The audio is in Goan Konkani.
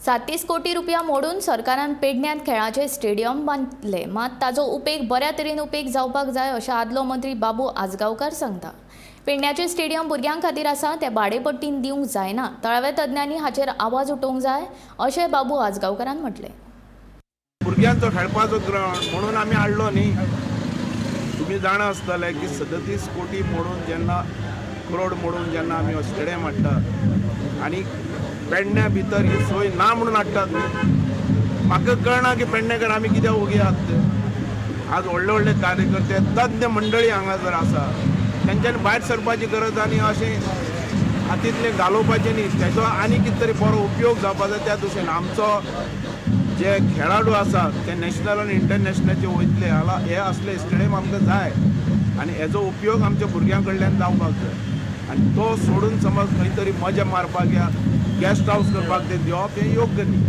37 कोटी रुपया मोडून सरकारान पेडण्यांत खेळाचे स्टेडियम बांदले, मात ताजो उपेग बऱ्या तरेन उपेग जावपाक जाय अशें आदलो मंत्री बाबू आजगांवकार सांगता. पेडण्याचे स्टेडियम भुरग्यां खातीर आसा, ते भाडेपट्टीन दिवंक जायना. थळाव्या तज्ञांनी हाचेर आवाज उठोवंक जाय अशें बाबू आजगांवकारान म्हटलें. भुरग्यांचो खेळपाचो ग्रावंड म्हणून आमी हाडलो न्ही. तुमी जाणा आसतले की 37 कोटी मोडून जेन्ना, करोड मोडून जेन्ना आमी हो स्टेडियम हाडटात आनी पेडण्या भितर ही सोय ना म्हणून हाडटात न्ही. म्हाका कळना की पेडणेकर आमी कित्याक ओगी आहात ते. आज व्हडले व्हडले कार्यकर्ते, तज्ञ मंडळी हांगासर आसा, तेंच्यांनी भायर सरपाची गरज आनी अशें हातींतलें घालोवपाचें न्ही. तेजो आनी कितें तरी बरो उपयोग जावपा जाय. त्या दृश्टीन आमचो जे खेळाडू आसात ते नॅशनल आनी इंटरनॅशनलाचे वयतले हाला, हे असले स्टेडियम आमकां जाय आनी हेजो उपयोग आमच्या भुरग्यां कडल्यान जावपाक जाय. आनी तो सोडून समज खंय तरी मजा मारपाक या गेस्ट हावस करपाक ते दिवप हें योग्य न्ही.